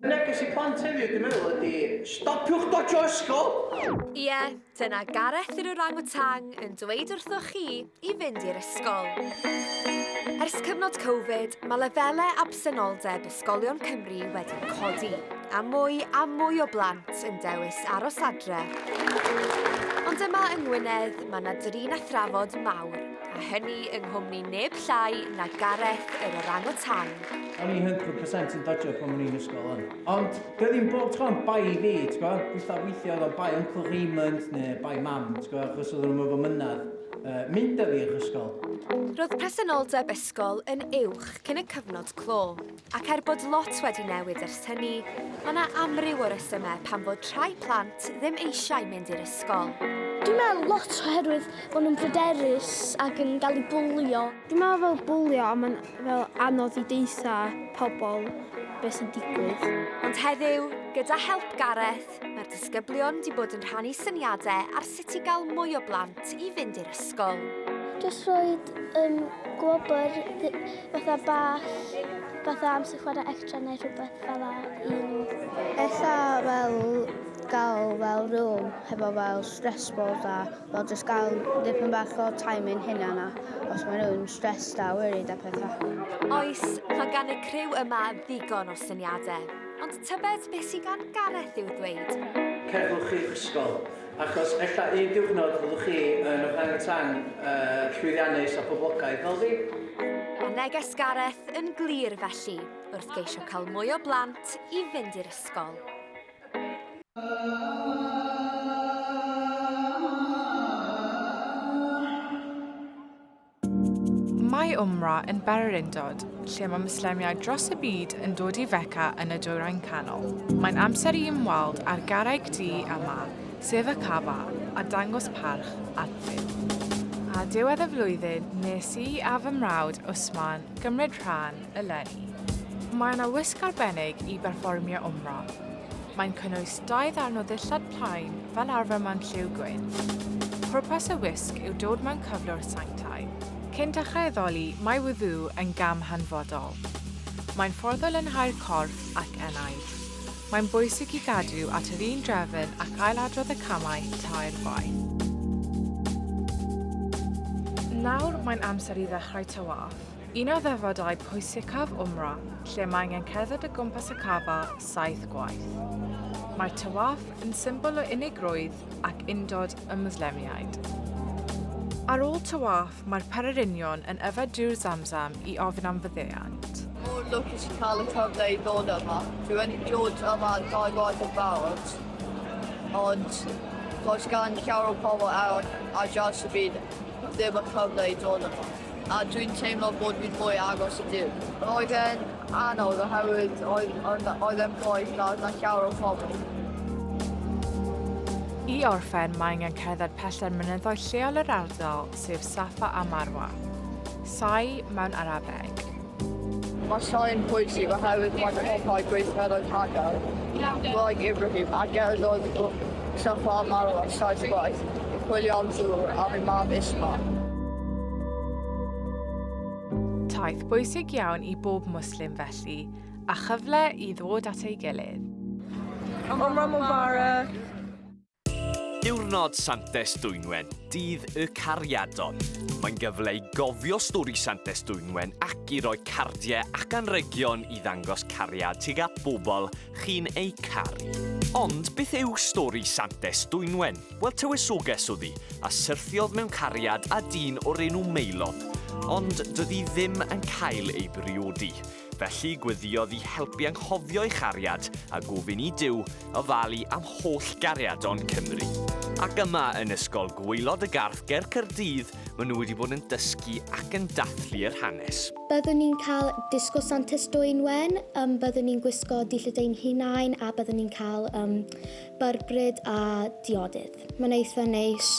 Neges i plant heddiw dwi'n meddwl ydi stopiwch dodjo ysgol! Ie, dyna Gareth yr orangwtang yn dweud wrthoch chi i fynd i'r ysgol. Ers cyfnod Covid, mae lefelau absenoldeb ysgolion Cymru wedi codi, a mwy a mwy o blant yn dewis aros adre. Ond yma yng Ngwynedd, mae 'na drin a thrafod mawr, a hynny yng nghwmni neb llai na Gareth yr orangwtang. O'n i 100% yn dodjo pan o'n i'n ysgol on. Ond dio ddim bob tro'n bai fi, ti'n gwybod? Weithiau weithiau oedd o'n bai Uncle Raymond neu bai mam, ti'n gwybod, achos oedden nhw'm efo mynadd uh, mynd â fi i'r ysgol. Roedd presenoldeb ysgol yn uwch cyn y cyfnod clo, ac er bod lot wedi newid ers hynny, mae 'na amryw o resymau pam fod rhai plant ddim eisiau mynd i'r ysgol. Dwi'n meddwl lot oherwydd bod nhw'n bryderus ac yn gael eu bwlio. Dwi'n meddwl fel bwlio, ond mae'n fel anodd i deutha pobl beth sy'n digwydd. Ond heddiw, gyda help Gareth, mae'r disgyblion 'di bod yn rhannu syniadau ar sut i gael mwy o blant i fynd i'r ysgol. Jyst rhoid um, gwobr fatha bach, fatha amser chwarae extra neu rhywbeth fel 'a i nhw. Ella fel gael fel room hefo fel stress balls a fel jyst gael dipyn bach o time i'n hunan a os mae rhywun stressed a worried a pethau. Oes, mae gan y criw yma ddigon o syniadau, ond tybed beth sydd gan Gareth i'w ddweud? Cerddwch i'ch ysgol, achos ella un diwrnod fyddwch chi yn orangutan uh, llwyddiannus a poblogaidd fel fi. Mae neges Gareth yn glir felly, wrth geisio cael mwy o blant i fynd i'r ysgol. Mae Umrah yn bererindod lle mae Mwslemiaid dros y byd yn dod i Fecca yn y Dwyrain Canol. Mae'n amser i ymweld â'r garreg du yma, sef y Kaaba, a dangos parch at Dduw. A diwedd y flwyddyn, nes i a fy mrawd Usman gymryd rhan eleni. Mae yna wisg arbennig i berfformio Umrah. Mae'n cynnwys dau ddarn o ddillad plaen, fel arfer mewn lliw gwyn. Pwrpas y wisg yw dod mewn cyflwr sanctaidd. Cyn dechrau addoli, mae wudhu yn gam hanfodol. Mae'n ffordd o lanhau'r corff ac enaid. Mae'n bwysig i gadw at yr un drefn ac ailadrodd y camau tair gwaith. Nawr mae'n amser i ddechrau tawaf. Un o ddefodau pwysicaf Umrah, lle mae angen cerdded o gwmpas y Kaaba saith gwaith. Mae'r tawaf yn symbol o unigrwydd ac undod y Mwslemiaid. Ar ôl tawaf, mae'r pererinion yn yfed dŵr Zamzam i ofyn am faddeuant. Mor lwcus i cael y cyfle i ddod yma. Dwi wedi dod yma dau gwaith yn barod, ond does gan llawer o pobl arall ar draws y byd ddim y cyfle i dod yma. A dwi'n teimlo bod fi'n mwy agos i Duw. Roedd e'n anodd oherwydd oedd, oedd, oedd e'n boeth a oedd 'na llawer o pobl. I orffen, mae angen cerdded pellter mynyddoedd lleol yr ardal, sef Safa a Marwa. Sa'i mewn Arabeg. Mae Sa'i yn pwysig oherwydd mae'n cwblhau gweithredoedd Hagar, gwraig Ibrahim, a gerddodd Safa a Marwa saith gwaith i chwilio am ddŵr am ei mab Ismail. Taith bwysig iawn i bob Mwslim felly, a chyfle i ddod at ei gilydd. Umrah Mubarak! Diwrnod Santes Dwynwen, dydd y cariadon. Mae'n gyfle i gofio stori Santes Dwynwen ac i roi cardiau ac anrhegion i ddangos cariad tuag at bobl chi'n eu caru. Ond beth yw stori Santes Dwynwen? Wel, tywysoges oedd hi, a syrthiodd mewn cariad â dyn o'r enw Maelon. Ond doedd hi ddim yn cael ei briodi. Felly gweddïodd i helpu anghofio'i chariad a gofyn i Duw ofalu am holl gariadon Cymru. Ac yma yn Ysgol Gwaelod y Garth ger Caerdydd, maen nhw wedi bod yn dysgu ac yn dathlu'r hanes. Byddwn ni'n cael disgo Santes Dwynwen, um, byddwn ni'n gwisgo dillad ein hunain a byddwn ni'n cael um, byrbryd a diodydd. Mae'n eitha neis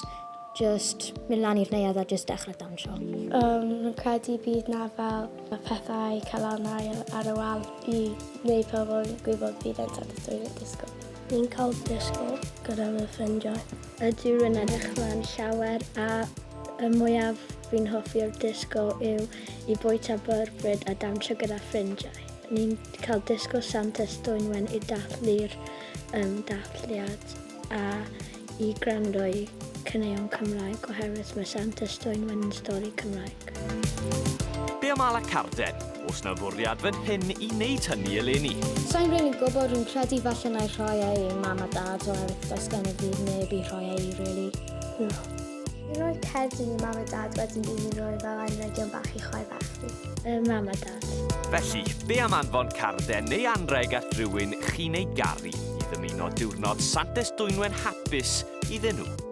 just mynd lan i'r neuadd a just dechrau dawnsio. Um, rwy'n credu bydd na fel pethau calonnau ar y wal i wneud pobl yn gwybod bydd e'n Santes Dwynwen disgo. Ni'n cael disgo gyda fy ffrindiau. Y dŵr yn edrych mlaen llawer a y mwyaf fi'n hoffi o'r disgo yw i bwyta byrbryd a dawnsio gyda ffrindiau. ni'n cael disgo Santes Dwynwen i dathlu'r um, dathliad a i gwrando i caneuon Cymraeg oherwydd mae Santes Dwynwen yn stori Cymraeg. Be am ala carden? Oes na fwriad fan hyn i wneud hynny eleni? Sa i'n rili gwybod, rwy'n credu falle na i rhoi e i mam a dad oherwydd does gen i fi neb i rhoi e i really. No. Fi'n rhoi cerdyn i mam a dad wedyn bydd fi'n rhoi fel anrhegion bach i chwaer bach fi. Yy mam a dad. Felly, be am anfon carden neu anrheg at rywun chi'n ei garu i ddymuno diwrnod Santes Dwynwen hapus iddyn nhw?